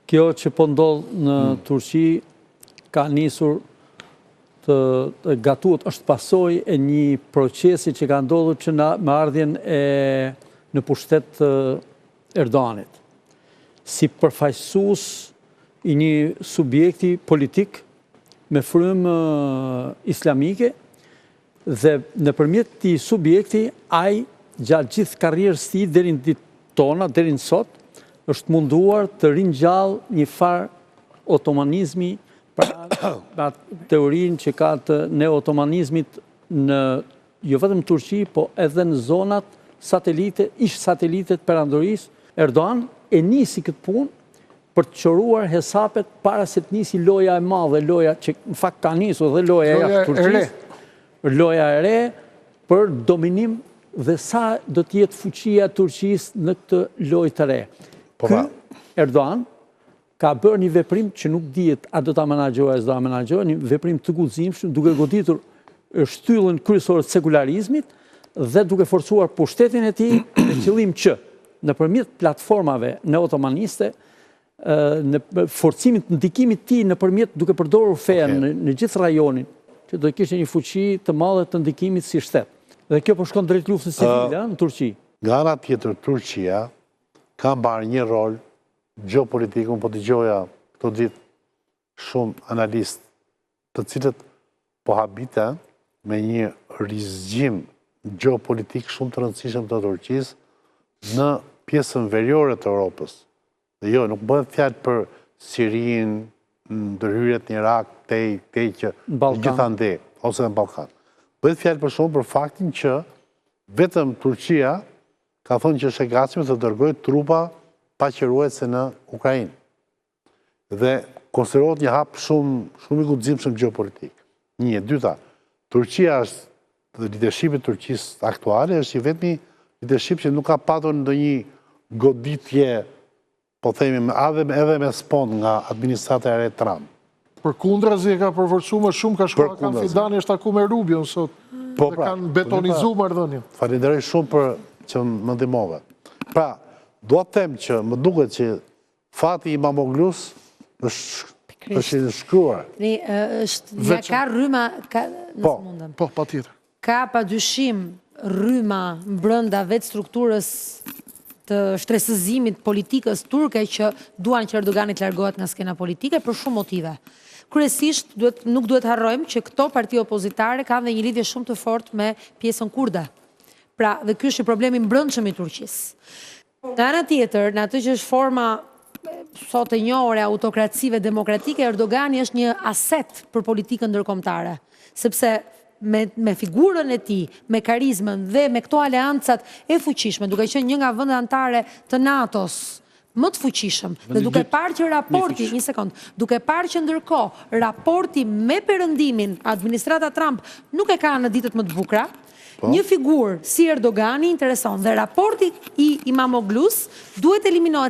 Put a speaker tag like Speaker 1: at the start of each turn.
Speaker 1: Kjo që po ndodh në hmm. Turqi ka nisur të gatuhet, është pasojë e një procesi që ka ndodhur që në me ardhjen e në pushtet të Erdoganit. Si përfaqësues i një subjekti politik me frymë islamike dhe nëpërmjet këtij subjekti ai gjatë gjithë karrierës tij deri në ditë tona, deri në sot, është munduar të ringjallë një farë otomanizmi pra, pra teorinë që ka të neo-otomanizmit në jo vetëm në Turqi, po edhe në zonat satelite, ish satelite të perandorisë, Erdogan e nisi këtë punë për të qoruar hesapet para se të nisi loja e madhe, loja që në fakt ka nisur dhe loja jashtë Turqisë, loja e re për dominim dhe sa do të jetë fuqia e Turqisë në këtë lojë të re. Po Ky pra. Erdogan ka bërë një veprim që nuk dihet a do ta menaxhojë a s'do ta menaxhojë, një veprim të guximshëm duke goditur shtyllën kryesore të sekularizmit dhe duke forcuar pushtetin e tij me qëllim që nëpërmjet platformave neotomaniste në forcimit të ndikimit të tij nëpërmjet duke përdorur fenë në, në gjithë rajonin, që do të kishte një fuqi të madhe të ndikimit si shtet. Dhe kjo po shkon drejt luftës civile në Turqi.
Speaker 2: Nga ana tjetër Turqia ka marrë një rol gjeopolitik, unë po dëgjoja këto ditë shumë analistë të cilët po habiten me një rizgjim gjeopolitik shumë të rëndësishëm të Turqisë në pjesën veriore të Europës. Dhe jo, nuk bëhet fjalë për Sirinë, ndërhyrjet në Irak, tej, tej që gjithandej, ose në Ballkan. Bëhet fjalë për shumë për faktin që vetëm Turqia ka thënë që është e gatshme të dërgojë trupa paqeruajtëse në Ukrainë. Dhe konsiderohet një hap shumë, shumë i guximshëm gjeopolitik. Një, e dyta, Turqia është dhe leadershipi i Turqisë aktuale është i vetmi leadership që nuk ka patur ndonjë goditje, po themi, edhe, edhe me spond nga administrata e re Trump.
Speaker 3: Përkundrazi e ka përforcu më shumë, ka shkuar Hakan Fidani është taku me Rubion sot. Po pra, kanë betonizu po marrëdhënien.
Speaker 2: Falenderoj shumë për që më ndihmove. Pra, dua të them që më duket që fati i Imamoglus është është i shkruar.
Speaker 4: Ne është ja ka rryma ka
Speaker 3: nëse po, mundem. Po, patjetër.
Speaker 4: Ka padyshim rryma brenda vetë strukturës të shtresëzimit politikës turke që duan që Erdogani të largohet nga skena politike për shumë motive. Kryesisht duhet nuk duhet harrojmë që këto parti opozitare kanë dhe një lidhje shumë të fortë me pjesën kurde. Pra, dhe ky është një problem i mbrendshëm i Turqisë. Nga ana tjetër, në atë që është forma sot e njohur e autokracive demokratike, Erdogani është një aset për politikën ndërkombëtare, sepse me me figurën e tij, me karizmën dhe me këto aleancat e fuqishme, duke qenë një nga vendet anëtare të NATO-s më të fuqishëm dhe duke parë që raporti, një sekond, duke parë që ndërkohë raporti me Perëndimin, administrata Trump nuk e ka në ditët më të bukura, Po. Një figurë si Erdogani intereson dhe raporti i Imamoglus duhet eliminohet.